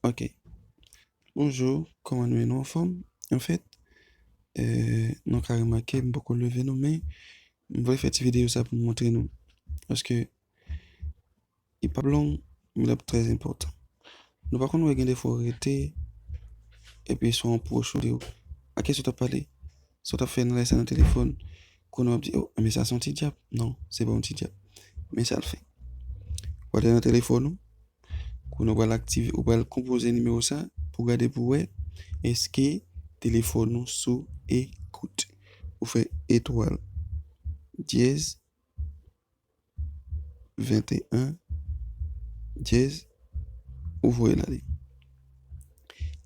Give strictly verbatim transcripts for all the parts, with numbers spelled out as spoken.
Ok. Bonjou, kòman nou ye? Nou anfòm? Anfèt, euh, nou ka remake, m poko leve non, men m vle fè ti videyo sa pou m montre nou. Paske li p ap long, men l ap trè enpòtan. Nou pa konn wè gen defwa w rete, epi swa yon pwòch ou di w, a kiyès ou t ap pale? Sa w t ap fè nan lè sa nan telefòn? Kounye w ap di, o, men sa se yon ti dyab. Non, se pa yon ti dyab. Men sa l fè. W ale nan telefòn ou, kounye w pral aktive, ou pral konpoze nimewo sa pou gade pou wè èske telefòn ou sou ekout. Ou fè etwal dyèz venteyen dyèz, ou voye l ale.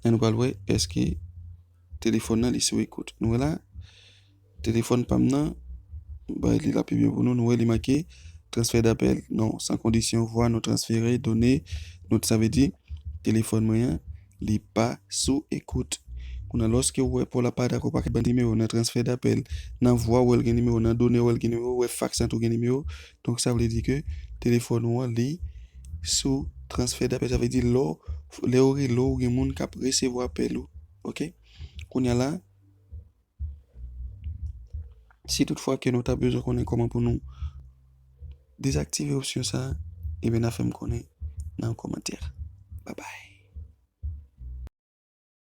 La nou pral wè èske telefòn nan li sou ekout. Nou wè la, telefòn pa m nan, m bay li la pi byen pou nou, nou wè li make transfè dapèl, non, san kondisyon, vwa non transfere, done, non, sa vle di telefòn mwen an, li pa sou ekout. Kounye a, lòske w wè Paul ap pale ak ou, pa ka ban nimewo nan transfè dapèl, nan vwa w wè l gen nimewo, nan done w wè l gen nimewo, w wè faks nan tou gen nimewo. Donk sa vle di ke telefòn ou an li sou transfè dapèl. Sa vle di lè w, lè w rele w, gen moun k ap resevwa apèl ou. Ok? Kounye a la, si toutfwa ke nou ta bezwen konnen kòman pou nou dezaktive opsyon sa, ebyen n a fè m konnen nan yon kòmantè. Babay.